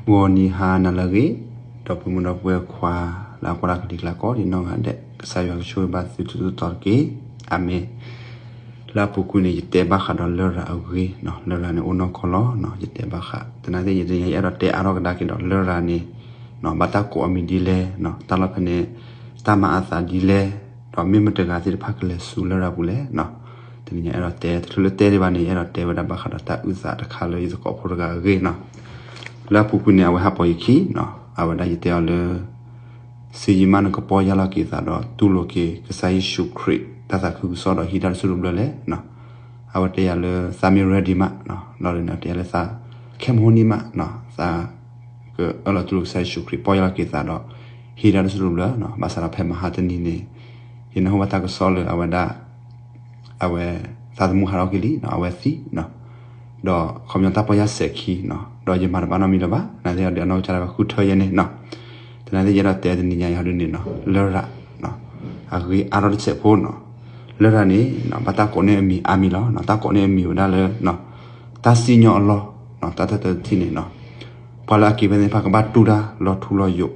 ဂီၤနံၤဟါနၤလၢအဂ့ၤ, ဒီပုၢ်ဝဲၢ်ဒီပုၢ်ဝဲၢ်ခွါ လၢအကွၢ်တၢ်ကလံၤကျါကိးဒံးနီၢ်ဂၤဒဲး, ကစၢ်ယွၤကဆိၣ်ဂ့ၤဘၣ်သုထူသတီတက့ၢ်. အၤမ့ၣ်. လၢအပူၤကွံာ်န့ၣ် ယတဲဘၣ်ဃးဒီးလရာ်အဂ့ၢ်, လရာ်န့ၣ်အိၣ်နီၢ်ကီၢ်လီၤ, ယတဲဘၣ်ဃး သနာ်က့ ယတနံၤညါယအဲၣ်ဒိးတဲအါထီၣ်ကဒါက့ၤဒီးလရာ်န့ၣ်, ဘၣ်တၢ်ကိးအမံၤဒ်လဲၣ်, တၢ်လီၢ်ဖဲန့ၣ် တၢ်မၤအသးဒ်လဲၣ်, ဒီးမ့ၢ်မတဂၤသ့ၣ်တဖၣ်ကလဲၤဆူလရာ်ပူၤလဲၣ်. တနံၤညါအဲၣ်ဒိးတဲ တချုးလၢတဲဒံးဘၣ်န့ၣ် ယအဲၣ်ဒိးတဲဝဲဒၣ်ဘၣ်ဃးဒီးတၢ်အုၣ်သးတခါလၢယသကိးဖိတဂၤအဂ့ၢ်နီၤ. လၢအပူၤကွံာ်န့ၣ် အဝဲဟးပိာ်ယခံနီၤ, အဝဲဒၣ်ယတဲအီၤလၢ စ့ယံာ်မးနကပီၢ်ယၢ်လီၤက့ၤသးဒီးတူၢ်လိာ်က့ၤကစၢ်ယ့ၣ်ၡူးခရံာ် တၢ်သးခုကစီၣ်ဒီးဟံးတၢ်တစိၢ်တဘျၢလဲၣ်. အဝဲတဲယၤလၢသးမ့ၢ် ready မး, လီၤဒ်န့ၣ် အတဲယၤလၢသး ခဲမုၢ်နံၤမး, သးကအၢၣ်လီၤတူၢ်လိာ်ကစၢ်ယ့ၣ်ၡူးခရံာ် ပီၢ်ယၢ်လီၤက့ၤသးဒီး ဟံးတၢ်တစိၢ်တဘျၢနီၤ, ဘၣ်ဆၣ်ဒီးဖဲမဟါတနံၤန့ၣ် ယနၢ်ဟူဘၣ်တၢ်ကစီၣ်လၢအဝဲဒၣ် အဝဲ သးသမူဟးထီၣ်က့ၤလံနီၤ, အဝဲသံနီၤ, ဒီးခီပညီတၢ်ပီၢ်ယၢ်စဲၤခံနီၤ, ဒီးယမၤတဘၣ်နီတမံၤလၢၤဘၣ်, သနာ်က့ဒီးအနီၢ်ကစၢ်ဒၣ်ဝဲဃုထၢယဲန့ၣ်နီၤ. သနာ်က့ယအဲၣ်ဒိးတဲတနံၤညါယၤဒ်န့ၣ်နီၤ, လရာ် အဂ့ၤအါထီၣ်တစဲးဖိနီၤ, လရာ်န့ၣ် ဘၣ်တၢ်ကိးန့ၢ်အမံၤအါမံၤလီၤ, တၢ်ကိးန့ၢ်အမံၤဝဲဒၣ်လၢ တၢ်စံၣ်ညီၣ်အလီၢ်, တၢ်တၢတထံၣ်န့ၣ်နီၤ, ပှၤလၢအက့ၤဖဲသ့ၣ်တဖၣ်ကဘၣ်တူၢ်တၢ်လီၤထူလီၤယိာ်,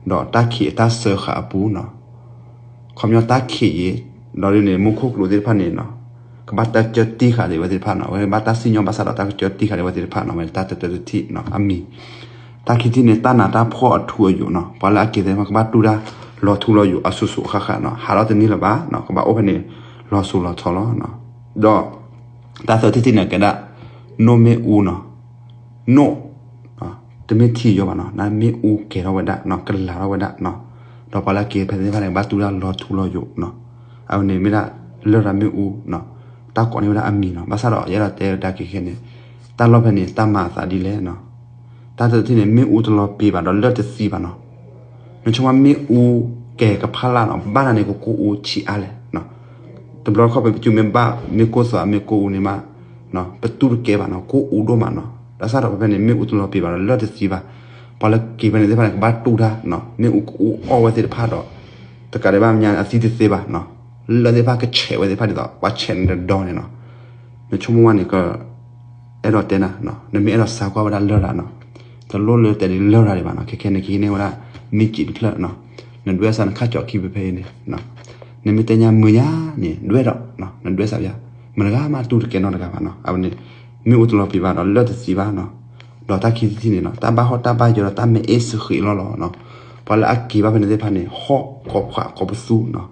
ဒီးတၢ်ခံးအတၢ်စၢဃာ်အပူၤနီၤ, ခီပညီတၢ်ခံးအံၤ ဒီးဒ်န့ၣ် မူခိၣ်ကလူးသ့ၣ်တဖၣ်န့ၣ်နီၤ, ကဘၣ်တၢ်ကၢတံၢ်ဃာ်ဒံးဝဲသ့ၣ်တဖၣ်နီၤ, ဝဲဘၣ်တၢ်စံၣ်ညီၣ်ဘၣ်ဆၣ်ဒီးတၢ်ကၢတံၢ်ဃာ်ဒံးဝဲသ့ၣ်တဖၣ်နီၤ, ဝဲတၢ်တၢတထံၣ်နီၤ, အမံၤ တၢ်ခံထံၣ်န့ၣ် တၢ်နးတၢ်ဖှီၣ်အထူအယိာ်နီၤ, ပှၤလၢအက့ၤသ့ၣ်တဖၣ်ကဘၣ်တူၢ်တၢ်လီၤထူလီၤယိာ်အစိၤစိၤအဃၣ်ဃၣ်နီၤ, ဟးထီၣ်တန့ၢ်လၢၤဘၣ်နီၤ, ကဘၣ်အိၣ်ဖဲန့ၣ် လီၤစိၤလီၤထီလီၤ. ဒီး တၢ်သၢထံၣ်တထံၣ်န့ၣ် ကဲဒၣ် နိၣ်မ့ၣ်အူနီၤ, နိၣ် တမ့ၢ်ထံယိာ်ဘၣ်နီၤ, နမ့ၣ်အူကဲၤထီၣ်ဝဲဒၣ်နီၤ, ကလၤထီၣ်ဝဲဒၣ်နီၤ, ဒီးပှၤလၢအက့ၤဖဲသ့ၣ်တဖၣ်န့ၣ် ကဘၣ်တူၢ်တၢ်လီၤထူလီၤယိာ်နီၤ, အဝဲန့ၣ်မ့ၢ်ဒၣ်လရာ်မ့ၣ်အူနီၤ, တၢ်ကိးန့ၢ်ဝဲဒၣ်အမံၤနီၤ, ဘၣ်ဆၣ်ဒီးယအဲၣ်ဒိးတဲတၢ်က့ၤခဲန့ၣ်, တၢ်လီၢ်ဖဲန့ၣ် တၢ်မၤအသးဒ်လဲၣ်နီၤ, တၢ်သၢထံၣ်န့ၣ် မ့ၣ်အူတလီၤပံာ်ဘၣ်ဒီးလၢၢ်တသံဘၣ်နီၤ, နဆိကမိၣ်မ့ၣ်အူကဲၤကဖၣ်လၢ်နီၤ, ဘၣ်နၤန့ၣ် ကကိၢ်အူဆံးအါလဲၣ်နီၤ, တဘျီတခီၣ်ဖဲပစုမ့ၢ်ဘၣ် မ့ၢ်ကိၢ်သွး မ့ၢ်ကိၢ်အူန့ၣ်မး ပတူၢ်တကဲဘၣ်နီၤ, ကိၢ်အူဒိၣ်မးနီၤ, ဘၣ်ဆၣ်ဒီးဖဲဖဲန့ၣ် မ့ၣ်အူတလီၤပံာ်ဘၣ်ဒီးလၢၢ်တသံဘၣ်, ပှၤလၢက့ၤဖဲန့ၣ်သ့ၣ်တဖၣ်န့ၣ် ကဘၣ်တူၢ်တၢ်နီၤ, မ့ၣ်အူကအူအီၣ်ဝဲသ့ၣ်တဖၣ်ဒီး တကးဒံးဘၣ်မ့ၢ်ညါအသံတသ့ဘၣ်နီၤ, လၢၢ်သ့ၣ်တဖၣ်ကဆဲးဝဲသ့ၣ်တဖၣ်ဒ်သိး ပှၤဆဲးန့ၣ်တဒီန့ၣ်နီၤ, နဆိကမိၣ်ဝဲန့ၣ်က အဲၣ်ဒိးတဲနၤ, နမ့ၢ်အဲၣ်ဒိးစါကွၢ်ဝဲဒၣ်လရာ်နီၤ, တလိၣ်လၢတဲဒ်လရာ်ဒံးဘၣ်နီၤ, ခဲခဲနကဟံးန့ၢ်ဝဲဒၣ် မ့ၢ်ကံးတဖျၢၣ်နီၤ, နဒွဲစးနခါကၠီခံဖဲဖဲအံၤန့ၣ်, နမ့ၢ်တဲညါမုာ်ညါန့ၣ် ဒွဲဒီး နဒွဲစးပျၢ်, မတဂၤမးတူၢ်တကဲနီတဂၤဘၣ်နီၤ, အဝဲန့ၣ် မ့ၣ်အူတလီၤပံာ်ဘၣ်ဒီးလၢၢ်တသံဘၣ်နီၤ, ဒီးတၢ်ခံထံၣ်န့ၣ်နီၤ, တၢ်ဘၣ်ဟီၣ်တၢ်ဘၣ်ယၢၤဒီးတၢ်မဲာ်အ့ၣ်စဃံးလီၢ်လီၤနီၤ, ပှၤလၢအက့ၤဘၣ်ဖဲန့ၣ်သ့ၣ်တဖၣ်န့ၣ် ဟီၣ်ကိးဖှးကိးပသူနီၤ,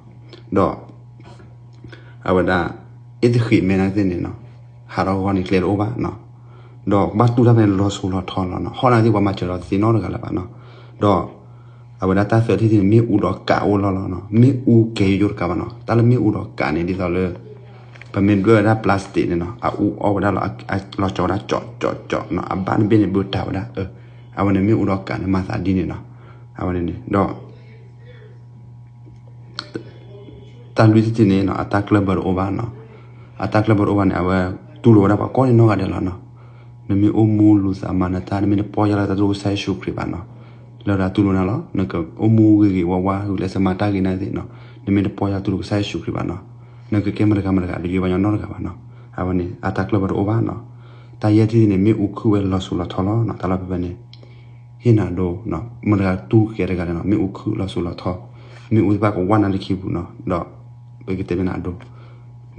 ဒီး အဝဲဒၣ် အ့ၣ်တဃံးမဲာ်နၤသ့ၣ်န့ၣ်နီၤ, ဟးထီၣ်ဂီၤန့ၣ်ကျဲတအိၣ်ဘၣ်နီၤ, ဒီးကဘၣ်တူၢ်တၢ်ဖဲန့ၣ်လီၤစိၤလီၤထီလီၤနီၤ, ဟီၣ်နၤသ့ၣ်ပှၤမၤစၢၤဒီးသ့နီတဂၤလၢၤဘၣ်နီၤ, ဒီး အဝဲဒၣ်တၢ်သၢထံၣ်တထံၣ်န့ၣ် မ့ၣ်အူဒီးကးအိၣ်လီၢ်လီၤနီၤ, မ့ၣ်အူကဲၤယိယိတကးဘၣ်နီၤ, တၢ်လၢမ့ၣ်အူဒီးကးန့ၣ် ဒ်သိးလၢ ပမ့ၢ်ဒွဲၣ်ဝဲဒၣ် plastic န့ၣ်နီၤ, အအူအီၣ်ဝဲဒၣ်လီၤ, လီၤကၠီဝဲဒၣ်ကၠီကၠီကၠီနီၤ, အဘၣ်တဘ့ၣ်န့ၣ်ဘၣ်တၢ်ဝဲဒၣ်, အဝဲန့ၣ်မ့ၣ်အူဒီးကးန့ၣ်မၤသးဒ်န့ၣ်နီၤ, အဝဲန့ၣ်န့ၣ် ဒီး တၢ်လွံၢ်ထံၣ်တထံၣ်န့ၣ်နီၤ, အတၢ်ကျၢၢ်ဘၢတအိၣ်ဘၣ်နီၤ, အတၢ်ကျၢၢ်ဘၢတအိၣ်ဘၣ်န့ၣ် အဝဲတူၢ်လိာ်ဝဲဒၣ်ပှၤကိးဒံးနီၢ်ဂၤဒဲးလီၤနီၤ, နမ့ၢ်အိၣ်မူလူၤသးမၤနၢၤတၢ် နမ့ၢ်တပီၢ်ယၢ်လီၤတၢ်တူၢ်လိာ်ကစၢ်ယ့ၣ်ၡူးခရံာ်ဘၣ်နီၤ, လၢတၢ်တူၢ်လိာ်နၤလီၤ, နကအိၣ်မူဂ့ၤဂ့ၤဝါဝါ ဂုာ်ကျဲးစၢးမၤတၢ်ဂ့ၤနၤသ့ၣ်နီၤ, နမ့ၢ်တပီၢ်ယၢ်လီၤတူၢ်လိာ်ကစၢ်ယ့ၣ်ၡူးခရံာ်ဘၣ်နီၤ, နကကဲမတဂၤမတဂၤတယွဲၢ်ဘၣ်ညီနီတဂၤဘၣ်နီၤ, အဝဲန့ၣ် အတၢ်ကျၢၢ်ဘၢတအိၣ်ဘၣ်နီၤ, တၢ်ယဲၢ်ထံၣ်တထံၣ်န့ၣ် မ့ၣ်အူခုၣ်ဝဲလီၤစိၤလီၤထီလီၤနီၤ, တၢ်လီၢ်ဖဲဖဲန့ၣ် ဟ့ၣ်နၤဒိနီၤ, မတဂၤတူၢ်ကဲတဂၤလဲၣ်နီၤ, မ့ၣ်အူခုၣ်လီၤစိၤလီၤထီ, မ့ၣ်အူသ့ၣ်တဖၣ်ကဝၢ်နၤလၢခံပူၤနီၤ, ဒီး ပကတဲမ့ၢ်နၤအဒိ,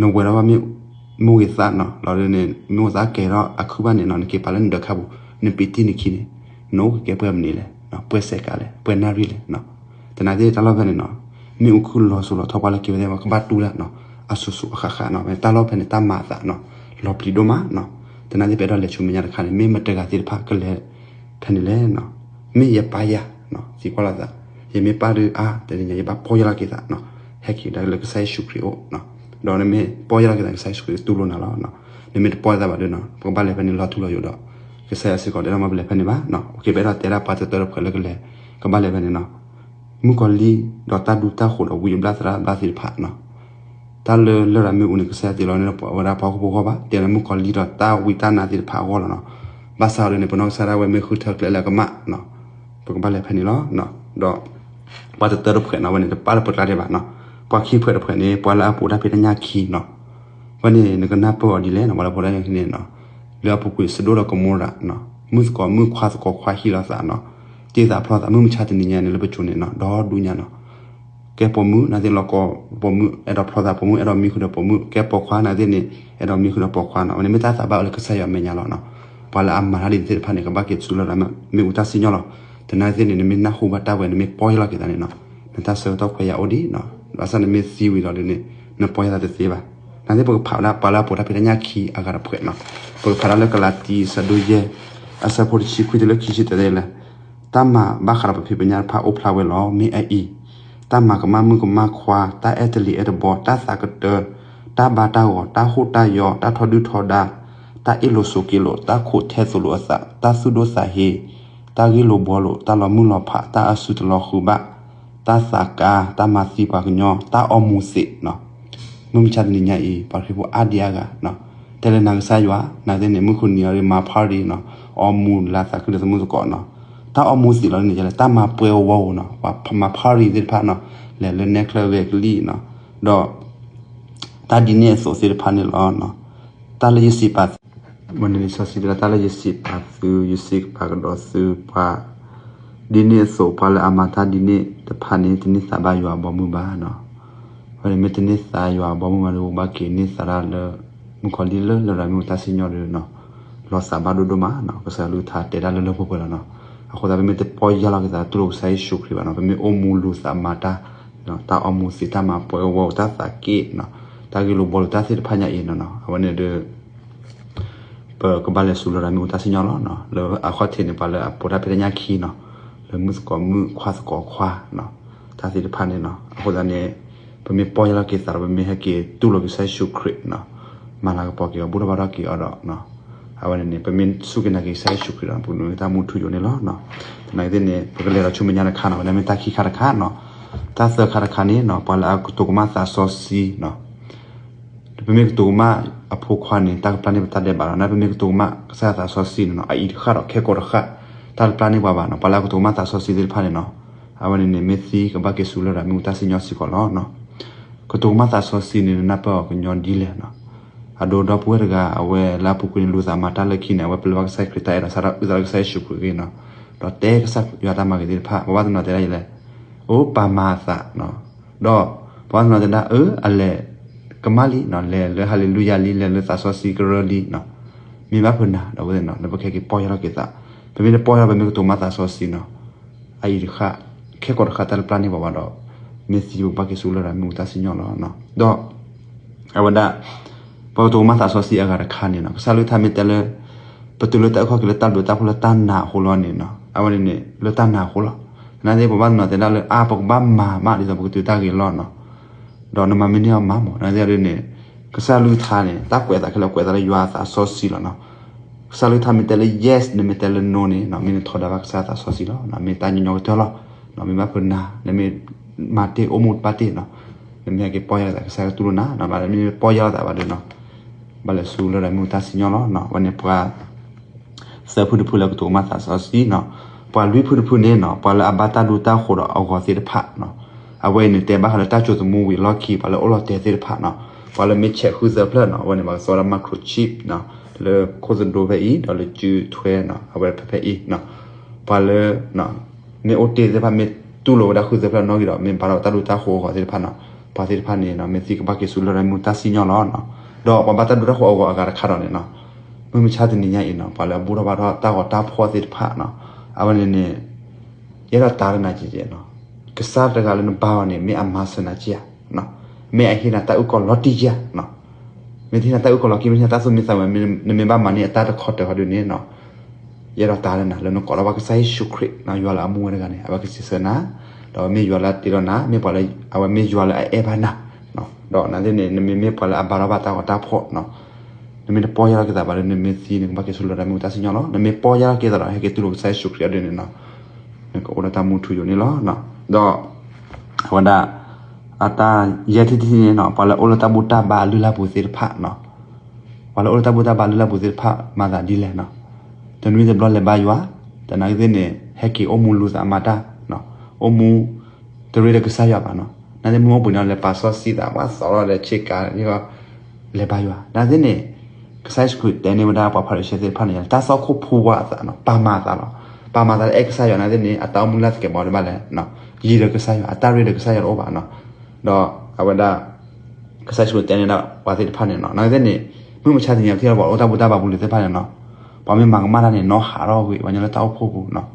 နဝဲၤထီၣ်ဘၣ်မ့ၣ်အူသၣ်နီၤ, လီၤဒ်န့ၣ် မ့ၣ်အူသၣ်ကဲၤထီၣ်အခုၣ်ဘၣ်န့ၣ်နီၤ, နက့ၤပာ်လၢနဒၢးခါပူၤ, နပ့ၤတံၢ်နခံန့ၣ်, နအိၣ်ကကဲပှဲၤမံးနံးလဲၣ်, ပှဲၤစဲးကးလဲၣ်, ပှဲၤနၣ်ရံၣ်လဲၣ်နီၤ, သနာ်က့တၢ်လီၢ်ဖဲန့ၣ်နီၤ, မ့ၣ်အူခုၣ်လီၤစိၤလီၤထီ ပှၤလၢက့ၤဝဲသ့ၣ် ပှၤကဘၣ်တူၢ်တၢ်နီၤ, အစိၤစိၤအဃၣ်ဃၣ်နီၤ, တၢ်လီၢ်ဖဲန့ၣ် တၢ်မၤအသးနီၤ, လီၤပျံၤဒိၣ်မးနီၤ, သနာ်က့ပအဲၣ်ဒိးလဲၤဆူမဲာ်ညါတခါန့ၣ် မ့ၢ်မတဂၤသ့ၣ်တဖၣ်ကလဲၤ ဖဲန့ၣ်လဲၣ်နီၤ, မ့ၢ်ယပၢ်ယၤနီၤ, သံကွၢ်လိာ်သး, ယမ့ၢ်ပၢ်ဒုးအါ တနံၤညါ ယဘၣ်ပီၢ်ယၢ်လီၤက့ၤသးနီၤ, ဟဲက့ၤကဒါလၢကစၢ်ယ့ၣ်ၡူးခရံာ်အအိၣ်နီၤ, ဒီးနမ့ၢ်ပီၢ်ယၢ်လီၤက့ၤသး ကစၢ်ယ့ၣ်ၡူးခရံာ်ကတူၢ်လိာ်နၤလီၤနီၤ, နမ့ၢ်တပီၢ်ယၢ်သးဘၣ်ဒုးနီၤ ပကဘၣ်လဲၤဖဲန့ၣ်လီၤထူလီၤယိာ်ဒီး ကစၢ်ယွၤစ့ၢ်ကီးတဲဒၣ်မ့ၢ်ပလဲၤဖဲန့ၣ်ဘၣ်နီၤ, က့ၤပအဲၣ်ဒိးတဲဒၣ်ပှၤတတၢတဖှဲးလၢကလဲၤ ကဘၣ်လဲၤဖဲန့ၣ်နီၤ, မုၣ်ကီၤလံၢ် ဒီးတၢ်ဒူတၢ်ဃိးဒီးဝံအဘျၣ်သရၣ်ဘျၣ်သ့ၣ်တဖၣ်နီၤ, တၢ်လၢလရာ်မ့ၣ်အူန့ၣ် ကစၢ်ယွၤတ့လီၤန့ၣ်ပှၤဝဲဒၣ်ပှၤဟီၣ်ခိၣ်ဖိအဂီၢ်ဘၣ်, တ့လီၤမုၣ်ကီၤလံၢ်ဒီးတၢ်ဝံတၢ်နါသ့ၣ်တဖၣ်အဂီၢ်လီၤနီၤ, ဘၣ်ဆၣ်ဒီးန့ၣ် ပနီၢ်ကစၢ်ဒၣ်ဝဲမ့ၢ်ဃုထၢကျဲလၢကမၣ်နီၤ, ပကဘၣ်လဲၤဖဲန့ၣ်လီၤ, ဒီး ပှၤတတၢတဖှဲးနီၤ ဝဲန့ၣ်တပၣ်လၢပကျါဒံးဘၣ်နီၤ, ပှၤခံဖှဲးတဖှဲးန့ၣ် ပှၤလၢအပိာ်တၢ်ဖံးတၢ်ညၣ်ခံနီၤ, ဝဲန့ၣ်နကနၢ်ပၢၢ်အီၤဒ်လဲၣ်နီၤ, ပှၤလၢအပိာ်တၢ်ညၣ်ခံန့ၣ်နီၤ, လၢအပူၤကွံာ်စဒိၣ်ဒီးကမိရၤနီၤ မုၣ်သကိးမုၣ်ခွါသကိးခွါဟံၣ်လိာ်သးနီၤ, တ့ၢ်သးဖျီသး မုၢ်မဆါတနံၤညါန့ၣ် လၢပကိၤန့ၣ်နီၤ ဒီဒူၣ်ညါနီၤ, ကဲပိာ်မုၣ် နာ်သ့ၣ်လီၤကီ ပိာ်မုၣ်အဲၣ်ဒိးဖျီသး ပိာ်မုၣ်အဲၣ်ဒိးမံဃုာ်ဒီးပိာ်မုၣ် ကဲပိာ်ခွါ နာ်သ့ၣ်န့ၣ် အဲၣ်ဒိးမံဃုာ်ဒီးပိာ်ခွါနီၤ, အဝဲန့ၣ်မ့ၢ်တၢ်သးဘၣ်အၢလၢကစၢ်ယွၤအမဲာ်ညါလီၤနီၤ, ပှၤလၢအမၤတၢ်ဒ်န့ၣ်သ့ၣ်တဖၣ်န့ၣ် ကဘၣ်က့ၤစူၤလၢဒၣ် မ့ၣ်အူတၢ်စံၣ်ညီၣ်လီၤ, တနာ်သ့ၣ်န့ၣ် နမ့ၢ်နၢ်ဟူဘၣ်တၢ်ဝဲ နမ့ၢ်ပီၢ်ယၢ်လီၤက့ၤသးန့ၣ်နီၤ, နတၢ်ဆၢကတီၢ်ခွဲးယာ်အိၣ်ဒံးနီၤ, ဘၣ်ဆၣ်နမ့ၢ်သံဝံၤဒီးဒ်န့ၣ် နပီၢ်ယၢ်သးတသ့ဘၣ်, နာ်သ့ၣ်ပကဖးဝဲဒၣ် ပှၤလၢအပိာ်တၢ်ဖံးတၢ်ညၣ်ခံအဂၤတဖှဲးနီၤ, ပကဖးဒၣ်လၢကလၤတံ အဆၢဒိၣ်ယဲၢ် အဆၢဖိတဆံခွံတုၤလၢခံဆံတၢတဲလဲၣ် တၢ်မၤဘၣ်ဃးဒီးပဖံးပညၣ်တဖၣ်အိၣ်ဖျါဝဲလီၤ. မ့ၢ်အအံၤ, တၢ်မၤကမၣ်မုၣ်ကမၣ်ခွါ, တၢ်အဲၣ်တလံၤအဲၣ်တဘီ, တၢ်သးကတၢ, တၢ်ဘါတၢ်ဂီၤ, တၢ်ဟိၣ်တၢ်ယီ, တၢ်ထီဒုၣ်ထီဒါ, တၢ်အ့ၣ်လိာ်ဆိးက့လိာ်, တၢ်ခိးထဲသိးလိာ်အသး, တၢ်သူၣ်ဒိၣ်သးဟ့, တၢ်ဂ့ၢ်လိာ်ဘှီလိာ်, တၢ်လီၤမုၢ်လီၤဖး, တၢ်အစုတလီၤဃုာ်ဘၣ်, တၢ်သးကါ, တၢ်မၤသံပှၤကညီ, တၢ်အီမူၤသံးနီၤ. မုၢ်မဆါတနံၤညါအံၤ ပှၤခရံာ်ဖိအါဒံအါဂၤနီၤ, တဲလၢနၤကစၢ်ယွၤ, နာ်သ့ၣ်န့ၣ် မုၢ်ဃုနံၤအံၤမၤ party နီၤ, အီမူၤလၤသးခုဒီးသမုၢ်သကိးနီၤ, တၢ်အီမူၤသံးလီၤန့ၣ် ယလဲၣ် တၢ်မၤပှဲၤဝီဝီနီၤ, ပှၤမၤ party သ့ၣ်တဖၣ်နီၤ, လဲၤလၢနဲချၢဂဲၤကလံၣ်နီၤ, ဒီး တၢ်ဒ်န့ၣ်အသိးသ့ၣ်တဖၣ်န့ၣ်လီၤ. တၢ်လၢယစံးပာ်သု, မ့ၢ်န့ၣ်လံာ်စီဆှံတဲလၢ တၢ်လၢယစံးပာ်သု, ယစံးကပာ်ကဒီးသု, ပှၤ ဒ်န့ၣ်အသိး ပှၤလၢအမၤတၢ်ဒ်န့ၣ်တဖၣ်န့ၣ် တန့ၢ်သါဘၣ်ယွၤအဘီအမုၢ်ဘၣ်နီၤ. ဝဲန့ၣ်မ့ၢ်တန့ၢ်သါယွၤအဘီအမုၢ်ဘၣ်ဒီး ဘၣ်က့ၤန့ၢ်သါတၢ်လၢ မုၣ်ကီၤလံၢ်လၢလရာ်မ့ၣ်အူတၢ်စံၣ်ညီၣ်ဒီး လီၤသးဘၣ်ဒိၣ်ဒိၣ်မးနီၤ, ကစၢ်ယွၤကလုၢ်ကထါတဲဒၣ်လၢလၢပှဲၤပှဲၤလီၤနီၤ. အဃိသတး ပမ့ၢ်တပီၢ်ယၢ်လီၤက့ၤသးတူၢ်လိာ်ကစၢ်ယ့ၣ်ၡူးခရံာ်ဘၣ်နီၤ, ပမ့ၢ်အိၣ်မူလူၤသးမၤတၢ်, တၢ်အီမူၤသံး တၢ်မၤပှဲၤဝီ တၢ်သးက့ၣ်နီၤ, တၢ်ဂ့ၢ်လိာ်ဘှီလိာ်တၢ်သ့ၣ်တဖၣ်ညါအံၤနီၤ, အဝဲန့ၣ်ဒီး ပကဘၣ်လဲၤစူၤလရာ်မ့ၣ်အူတၢ်စံၣ်ညီၣ်လီၤနီၤ. လၢအခီၣ်ထံးန့ၣ် ပှၤလၢအပိာ်တၢ်ဖံးတၢ်ညၣ်ခံနီၤ, လၢမုၣ်သကိးမုၣ်ခွါသကိးခွါနီၤ, တၢ်သ့ၣ်တဖၣ်န့ၣ်နီၤ. အဃိသတးန့ၣ် ပမ့ၢ်ပီၢ်ယၢ်လီၤက့ၤသးဒီး ပမ့ၢ်ဟဲက့ၤတူၢ်လိာ်က့ၤကစၢ်ယ့ၣ်ၡူးခရံာ်နီၤ, မၤလၤကပီၤက့ၤအီၤ ဘူၣ်ထီၣ်ဘါထီၣ်က့ၤအီၤဒီး အဝဲန့ၣ်န့ၣ် ပမ့ၢ်စူၢ်က့ၤနာ်က့ၤကစၢ်ယ့ၣ်ၡူးခရံာ်ဒီး ပကဒိးန့ၢ်တၢ်မူထူယိာ်န့ၣ်လီၤ. သနာ်က့သ့ၣ်န့ၣ် ပကလဲၤဒီးဆူမဲာ်ညါတခါနီၤ, ဝဲန့ၣ်မ့ၢ်တၢ်ခံခါတခါနီၤ. တၢ်သၢခါတခါန့ၣ်နီၤ, ပှၤလၢအကတိၤကမၣ်သးစီဆှံနီၤ, ပမ့ၢ်ကတိၤကမၣ်အဖိခွါန့ၣ် တၢ်ကပျၢ်န့ၢ်ပတၢ်ဒဲးဘးလီၤ. နာ်ပမ့ၢ်ကတိၤကမၣ်ကစၢ်သးစီဆှံန့ၣ်နီၤ, အအံၤတဃၣ်ဒီး ခဲကိာ်တဃၣ် တၢ်တပျၢ်န့ၢ်ပှၤဘၣ်နီၤ. ပှၤလၢအကတိၤကမၣ်သးစီဆှံသ့ၣ်တဖၣ်န့ၣ်နီၤ, အဝဲန့ၣ်န့ၣ် မ့ၢ်သံကဘၣ်က့ၤစူၤလရာ်မ့ၣ်အူတၢ်စံၣ်ညီၣ်စ့ၢ်ကီးလီၤ. ကတိၤကမၣ်သးစီဆှံန့ၣ် နနၢ်ပၢၢ်အီၤကညီဒ်လဲၣ်နီၤ. အဒိဒီပုၢ်ဝဲၢ်တဂၤ အဝဲလၢအပူၤကွံာ်န့ၣ် လူၤသးမၤတၢ်လၢခံန့ၣ် အဝဲပျဲဘၣ်ကစၢ်ခရံာ်တၢ်အဲၣ်ဒီး စးထီၣ်အုၣ်သးလၢကစၢ်ယ့ၣ်ၡူးခရံာ်အဂ့ၢ်နီၤ, ဒီးတဲကစၢ်ယွၤတၢ်မၤဂ့ၤသ့ၣ်တဖၣ်, ပှၤဘၣ်တနီၤတဲဒၣ်ယလဲၣ်, အိၣ်ပာ်မၤအသးနီၤ, ဒီးပှၤဘၣ်တနီၤတဲဒၣ် အၢ အလဲၤကမၣ်လံနီၤ, လဲၤလၢဟၤလ့လူယၤလံ, လဲၤလၢသးစီဆှံကရၢလံနီၤ. မ့ၢ်ဘၣ်ဖုးနၤ ဒီပုၢ်ဝဲၢ်နီၤ, လၢပကဟဲက့ၤပီၢ်ယၢ်လီၤက့ၤသး, ပမ့ၢ်တပီၢ်ယၢ်လီၤ ပမ့ၢ်ကတိၤမၣ်သးစီဆှံနီၤ, အအံၤတဃၣ် ခဲကိာ်တဃၣ် တၢ်တပျၢ်န့ၢ်ပှၤဘၣ်ဒီး မ့ၢ်သံပကဘၣ်က့ၤစူၤလရာ်မ့ၣ်အူတၢ်စံၣ်ညီၣ်လီၤ. ဒီး အဝဲဒၣ် ပှၤကတိၤကမၣ်သးစီဆှံအဂၤတခါန့ၣ်နီၤ, ကစၢ်ကလုၢ်ကထါမ့ၢ်တဲလၢ ပတုၤလၢတၢ်အုၣ်ခီၣ်က့ၤလၢတၢ်ဘျုးတၢ်ဖှိၣ်လၢတၢ်နာ်အဃိလီၤန့ၣ်နီၤ, အဝဲန့ၣ်န့ၣ် လၢတၢ်နာ်အဃိလီၤ. သနာ်က့ ပှၤဘၣ်တနီၤတဲဒၣ်လၢ အါ ပကဘၣ်မၤမးဒ်သိးပကတုၤတၢ်ဂ့ၤလီၤနီၤ, ဒီးနမၤမ့ၢ်န့ၢ်အီၤမးမး, သနာ်က့ဒ်န့ၣ် ကစၢ်ကလုၢ်ကထါန့ၣ် တၢ်ကွဲးအသးခဲလၢာ်ကွဲးအသးလၢယွၤအသးစီဆှံလီၤနီၤ. ကစၢ်ကလုၢ်ကထါမ့ၢ်တဲလၢ yes နမ့ၢ်တဲလၢ no န့ၣ်နီၤ, မ့ၢ်နထီဒါဘၣ်ကစၢ်အသးစီဆှံလီၤ. မ့ၢ်တၢ်ညီညီကတၢၢ်လီၤ. မ့ၢ်ဘၣ်ဖုးနၤ နမ့ၢ်မၤတ့ၢ်အိၣ်မူတဘၣ်တ့ၢ်နီၤ, နမ့ၢ်ဟဲက့ၤပီၢ်ယၢ်လီၤသး ကစၢ်ကတူၢ်လိာ်နၤ, မ့ၢ်ပီၢ်ယၢ်လီၤသးဘၣ်ဒီးနီၤ, ဘၣ်လဲၤစူၤလရာ်မ့ၣ်အူတၢ်စံၣ်ညီၣ်လီၤ. ဝဲန့ၣ်ပှၤ သၢဖုတဖုလၢကတိၤကမၣ်သးစီဆှံနီၤ, ပှၤလွံၢ်ဖုတဖုန့ၣ်နီၤ, ပှၤလၢအဘၣ်တၢ်ဒိတၢ်ဃိၤဒီးအဂီၤသ့ၣ်တဖၣ်နီၤ, အဝဲအံၤန့ၣ် တဲဘၣ်ဃးလၢတၢ်စိာ်သမူဝံၤအလီၢ်ခံ ပှၤလၢအိၣ်လီၤတဲာ်သ့ၣ်တဖၣ်နီၤ, ပှၤလၢမ့ၢ်ဆဲးဃုသၢဖျၢၣ်နီၤ, အဝဲန့ၣ် ပှၤကစီဒီး microchip နီၤ, လၢခိၣ်သဒိဖဲအံၤ ဒီးလၢစုထွဲနီၤ, အဝဲဖဲဖဲအံၤနီၤ, ပှၤလၢ မ့ၢ်အိၣ်တ့ၢ်သ့ၣ်တဖၣ် မ့ၢ်တူၢ်လိာ်ဝဲဒၣ်ဃုသၢဖျၢၣ်နီၣ်ဂံၢ်ဒီး မ့ၢ်ဘၣ်ဒီးတၢ်ဒိတၢ်ဃိၤအဂီၤသ့ၣ်တဖၣ်နီၤ, ပှၤသ့ၣ်တဖၣ်န့ၣ်နီၤ မ့ၢ်သံကဘၣ်က့ၤစူၤလရာ်မ့ၣ်အူတၢ်စံၣ်ညီၣ်လီၤနီၤ. ဒီးပှၤဘၣ်တၢ်ဒိတၢ်ဃိၤအဂီၤအဂၤတခါဒီးန့ၣ်နီၤ, မုၢ်မဆါတနံၤညါအံၤနီၤ ပှၤလၢအဘူၣ်ထီၣ်ဘါထီၣ်တၢ်ဂီၤတၢ်ဖီၣ်သ့ၣ်တဖၣ်နီၤ, အဝဲန့ၣ်န့ၣ် ယအဲၣ်ဒိးတဲလၢနၤကဲကဲနီၤ, ကစၢ်တဂၤလၢနဘါအီၤန့ၣ် မ့ၢ်အမၤစၢၤနၤကဲဧါ, မ့ၢ်အဟ့ၣ်နၤတၢ်အုၣ်ကီၤလီၤတံၢ်ကဲဧါ. မ့ၢ်တဟ့ၣ်နၤတၢ်အုၣ်ကီၤလီၤကံ မ့ၢ်တဟ့ၣ်နၤတၢ်သူၣ်မံသးမုာ် နမ့ၢ်ဘၣ်မၤန့ၢ်အတၢ်တခီတၢၤဃီဒ်န့ၣ်နီၤ, ယအဲၣ်ဒိးတဲလၢနၤ လၢနကိးထီၣ်ဘၣ်ကစၢ်ယ့ၣ်ၡူးခရံာ်နီၤ ယွၤလၢအမူဝဲတဂၤန့ၣ် အဝဲကစံးဆၢနၤ, ဒီးမ့ၢ်ယွၤလၢအတ့လီၤနၤ မ့ၢ်ပှၤလၢ အဝဲမ့ၢ်ယွၤလၢအအဲၣ်ဘၣ်နၤ, ဒီးနာ်သ့ၣ်န့ၣ် နမ့ၢ်မ့ၢ်ပှၤလၢအဘါထီၣ်ဘၣ်တၢ်ဂီၤတၢ်ဖီၣ်နီၤ, နမ့ၢ်တပီၢ်ယၢ်လီၤက့ၤသးဘၣ်ဒီး နမ့ၢ်သံ နကဘၣ်က့ၤဆူလၢတၢ်မ့ၣ်အူတၢ်စံၣ်ညီၣ်လီၤ. နမ့ၢ်ပီၢ်ယၢ်လီၤက့ၤသးဒီး ဟဲက့ၤတူၢ်လိာ်ကစၢ်ယ့ၣ်ၡူးခရံာ်အဒိန့ၣ်နီၤ, နကအိၣ်ဒီးတၢ်မူထူယိာ်န့ၣ်လီၤ. ဒီး အဝဲဒၣ် အတၢ်ယဲၢ်ထံၣ်တထံၣ်န့ၣ်နီၤ ပှၤလၢအိၣ်လၢတၢ်ဘူၣ်တၢ်ဘါအလုၢ်အလၢ်ပူၤသ့ၣ်တဖၣ်နီၤ, ပှၤလၢအိၣ်လၢတၢ်ဘူၣ်တၢ်ဘါအလုၢ်အလၢ်ပူၤသ့ၣ်တဖၣ် မၤသးဒ်လဲၣ်နီၤ, တနွံတဘျီလဲၤဘါယွၤ, တနာ်က့သ့ၣ်န့ၣ် ဟဲက့ၤအိၣ်မူလူၤသးမၤတၢ်, အိၣ်မူ တရ့ဒီးကစၢ်ယွၤဘၣ်နီၤ, နာ်သ့ၣ်မုၢ်အိၣ်ဘှံးန့ၣ် လဲၤပာ်စီဆှံသး ပှၤသီထီၣ်ဒီးဆ့ကၤ လဲၤဘါယွၤ, နာ်သ့ၣ်န့ၣ် ကစၢ်ယ့ၣ်ၡူးခရံာ်တဲန့ၢ်ဝဲဒၣ်ပှၤဖၤရံၤၡဲသ့ၣ်တဖၣ်န့ၣ် တၢ်သီၣ်ခိၣ်ဖိဝါအသးနီၤ, ပာ်မၤအသးလီၤ. ပာ်မၤသးလၢအဲၣ်ကစၢ်ယွၤန့ၣ်သ့ၣ်န့ၣ် အတၢ်အိၣ်မူလၢ်သကဲးပဝးဒံးဘၣ်လဲၣ်, ယံၤဒီးကစၢ်ယွၤ အတၢ်ရ့ဒီးကစၢ်ယွၤတအိၣ်ဘၣ်နီၤ. ဒီးအဝဲဒၣ် ကစၢ်ယ့ၣ်ၡူးခရံာ်တဲန့ၢ်ဒၣ်ပှၤသ့ၣ်တဖၣ်န့ၣ်နီၤ, နာ်သက့န့ၣ် မုၢ်မဆါတနံၤအံၤ ပထံၣ်လီၤပှၤအိၣ်တၢ်ဘူၣ်တၢ်ဘါပူၤလၢသ့ၣ်တဖၣ်န့ၣ်နီၤ, ပှၤမ့ၢ်မၤကမၣ်တၢ်န့ၣ် နီၢ်ဟးထီၣ်ကွံာ် ပှၤညီလၢတၢ်အိၣ်ဖှိၣ်ပူၤနီၤ.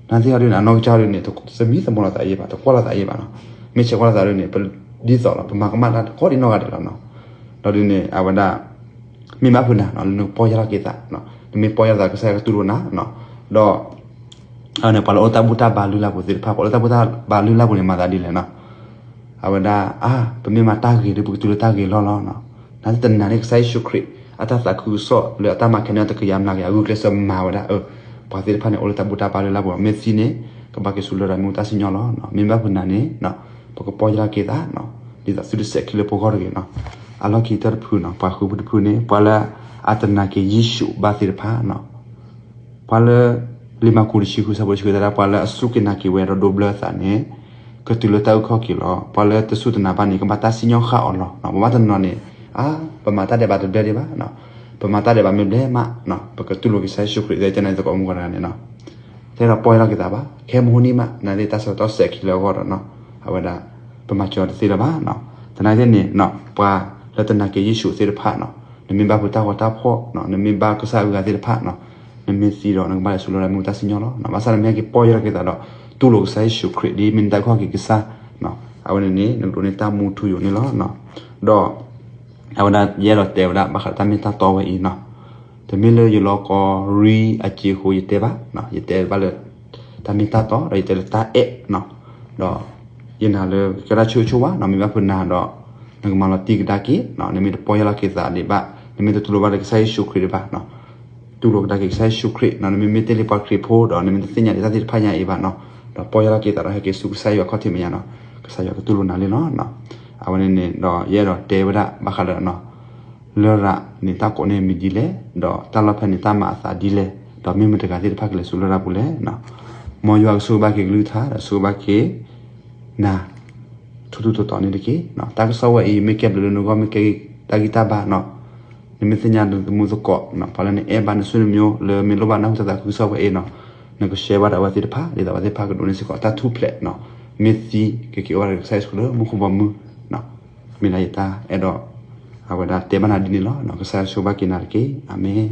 နာ်သက့ဒ်န့ၣ် အနီၢ်ကစၢ်ဒ်န့ၣ် သမံသမိးလိာ်သးအံၤဘၣ်, တကွၢ်လိာ်သးအံၤဘၣ်နီၤ. မ့ၢ်ဆဲးကွၢ်လိာ်သးဒ်န့ၣ် ပဒ်သိးလီၤ ပမၤကမၣ်တၢ်တခီဒ်နီၢ်ဂၤဒဲးလီၤနီၤ. ဒီးဒ်န့ၣ် အဝဲဒၣ် မ့ၢ်ဘၣ်ဖုးနၤနီၤ လၢနကပီၢ်ယၢ်လီၤက့ၤသး, နမ့ၢ်ပီၢ်ယၢ်လီၤသး ကစၢ်ယွၤကတူၢ်လိာ်နၤနီၤ. ဒီး အဝဲန့ၣ် ပှၤလၢအိၣ်တၢ်ဘူၣ်တၢ်ဘါလုၢ်လၢ်ပူၤသ့ၣ်တဖၣ်, ပှၤလၢတၢ်ဘူၣ်တၢ်ဘါလုၢ်လၢ်ပူၤန့ၣ် မၤသးဒ်လဲၣ်နီၤ. အဝဲဒၣ် အါ ပမ့ၢ်မၤတၢ်ဂ့ၤဒီး ပကတုၤလၢတၢ်ဂ့ၤလီၢ်လီၤနီၤ. နာ်သက့တနာ်န့ၣ် ကစၢ်ယ့ၣ်ၡူးခရံာ် အတၢ်သးခုကစီၣ်လၢအတၢ်မၤခဲန့ၣ် တကယၤမျးကယၤ အဂုာ်ကျဲးစၢးမၤဝဲဒၣ် ပှၤသ့ၣ်တဖၣ်န့ၣ် အိၣ်လၢတၢ်ဘူၣ်တၢ်ဘါလုၢ်လၢ်ပူၤ, မ့ၢ်သံန့ၣ် ကဘၣ်က့ၤဆူလရာ်မ့ၣ်အူတၢ်စံၣ်ညီၣ်လီၤ. မ့ၢ်ဘၣ်ဖုးနၤန့ၣ် ပကပီၢ်ယၢ်လီၤက့ၤသး ဒ်သိးသုတစဲးခံလၢပဂီၢ်တဂ့ၤနီၤ. အလီၢ်ခံကတၢၢ်တဖုနီၤ, ပှၤဃုဖုတဖုန့ၣ် ပှၤလၢအတနာ်က့ၤယ့ၣ်ၡူးဘၣ်သ့ၣ်တဖၣ်နီၤ. ပှၤလၢ လံာ်မၢ်ကူးတဆံဃု ဆၢဖိတဆံဃု တဲဒၣ် ပှၤလၢအစူၢ်က့ၤနာ်က့ၤဝဲဒီးဒိးဘျၢအသးန့ၣ် ကတုၤလၢတၢ်အုၣ်ခီၣ်က့ၤလီၤ. ပှၤလၢတစူၢ်တနာ်ဘၣ်န့ၣ် ကဘၣ်တၢ်စံၣ်ညီၣ်ဃၣ်အီၤလီၤ. ပဘၣ်တနီၤန့ၣ် အါ ပမၤတၢ်ဒဲးဘးတဘျဲၣ်ဒံးဘၣ်, ပမၤတၢ်ဒဲးဘးမ့ၢ်ဘျဲၣ်မး ပကတူၢ်လိာ်က့ၤကစၢ်ယ့ၣ်ၡူးခရံာ် တဲန့ၣ်သကိးမူကီးတဂၤန့ၣ်နီၤ. တဲဒီးပီၢ်ယၢ်လီၤက့ၤသးဘၣ် ခဲမုၢ်နံၤမး နာ်သက့တၢ်ဆၢကတီၢ်စဲးခံလၢအဂီၢ်ဒီးနီၤ, အဝဲဒၣ် ပမၤစၢၤအီၤတသ့လၢၤဘၣ်နီၤ. သနာ်က့န့ၣ် ပှၤလၢတနာ်က့ၤယ့ၣ်ၡူးသ့ၣ်တဖၣ်နီၤ, နမ့ၢ်ဘၣ်ဖုးတၢ်ဃီတၢ်ဖှီၣ်နီၤ, နမ့ၢ်ဘၣ်ကစၢ်အဂၤသ့ၣ်တဖၣ်နီၤ, နမ့ၢ်သံဒီးနကဘၣ်လဲၤဆူလရာ်မ့ၣ်အူတၢ်စံၣ်ညီၣ်လီၤ. ဘၣ်ဆၣ်နမ့ၢ်ဟဲက့ၤပီၢ်ယၢ်လီၤက့ၤသးဒီး တူၢ်လိာ်ကစၢ်ယ့ၣ်ၡူးခရံာ် ဒ်မ့ၢ်နတၢ်အုၣ်ခီၣ်က့ၤကစၢ်, အဝဲန့ၣ်န့ၣ် နကဒိးန့ၢ်တၢ်မူထူယိာ်န့ၣ်လီၤ. ဒီး အဝဲဒၣ်ယအဲၣ်ဒိးတဲဝဲဒၣ် ဘၣ်ဃးလၢတၢ်မ့ၢ်တၢ်တီဝဲအံၤနီၤ, တမ့ၢ်လၢယလီၤကီရံအစ့အဃိယတဲဘၣ်, ယတဲဘၣ်လၢ တၢ်မ့ၢ်တၢ်တီ ဒီးယတဲလၢတၢ်အဲၣ်နီၤ, ဒီး ယနာ်လၢကဲဒၣ်ဆိၣ်ဂ့ၤဆိၣ်ဝါနီၤ, မ့ၢ်ဘၣ်ဖုးနၤဒီး နကမၤလီၤတံၢ်ကဒါက့ၤ, နမ့ၢ်တပီၢ်ယၢ်လီၤက့ၤသးဒံးဘၣ်, နမ့ၢ်တတူၢ်လိာ်ဘၣ်ဒီးကစၢ်ယ့ၣ်ၡူးခရံာ်ဒံးဘၣ်နီၤ, တူၢ်လိာ်ကဒါက့ၤကစၢ်ယ့ၣ်ၡူးခရံာ်နီၤ, နမ့မ့ၢ်တ့ၢ်လံပှၤခရံာ်ဖိဒီး နမ့ၢ်တသ့ၣ်ညါဒံးတၢ်သ့ၣ်တဖၣ်ညါအံၤဘၣ်နီၤ, ဒီးပီၢ်ယၢ်လီၤက့ၤသးဒီးဟဲက့ၤဆူကစၢ်ယွၤခီၣ်ထံးမဲာ်ညါနီၤ, ကစၢ်ယွၤကတူၢ်လိာ်နၤလံနီၤ. အဝဲန့ၣ်န့ၣ်ဒီး ယအဲၣ်ဒိးတဲဝဲဒၣ် ဘၣ်ဃးလၢ လရာ်န့ၣ်တၢ်ကိးန့ၢ်မံၤဒ်လဲၣ်, ဒီးတၢ်လီၢ်ဖဲန့ၣ်တၢ်မၤအသးဒ်လဲၣ်, ဒီးမ့ၢ်မတၤတဂၤသ့ၣ်တဖၣ်ကလဲၤဆူလရာ်ပူၤလဲၣ်နီၤ. မ်ယွၤကဆိၣ်ဂ့ၤဘၣ်က့ၤကလုၢ်ကထါ ဒီးဆိၣ်ဂ့ၤဘၣ်က့ၤ နၤ ထူထူတီတီန့ၣ်တက့ၢ်. တၢ်ကစီၣ်ဝဲအံၤ မ့ၢ်ကဲဘျုးလၢနဂီၢ် မ့ၢ်ကဲတၢ်ဂံၢ်တၢ်ဘါနီၤ, နမ့ၢ်သ့ၣ်ညါနသမူသကိး ပှၤလၢနအဲၣ်ဘၣ်နဆွေနမျိုး လၢမ့ၢ်လိၣ်ဘၣ်နၢ်ဟူတၢ်သးခုကစီၣ်ဝဲအံၤနီၤ, နကshareဘၣ်ဒီးအဝဲသ့ၣ်တဖၣ် ဒ်သိးအဝဲသ့ၣ်တဖၣ်ကဒိးန့ၢ်စ့ၢ်ကီးတၢ်ထူၣ်ဖျဲးနီၤ, မ့ၢ်သံကက့ၤအိၣ်ဘၣ်ဒီးကစၢ်ယ့ၣ်ၡူးခရံာ်လၢမူခိၣ်ဘီမုၢ်နီၤ. မ့ၢ်ဒၣ်ယတၢ်အဲၣ်ဒိး အဝဲဒၣ်တဲဘၣ်နၤဒ်န့ၣ်လီၤ. ကစၢ်ယွၤဆိၣ်ဂ့ၤဘၣ်က့ၤနၤတက့ၢ်. အၤမ့ၣ်.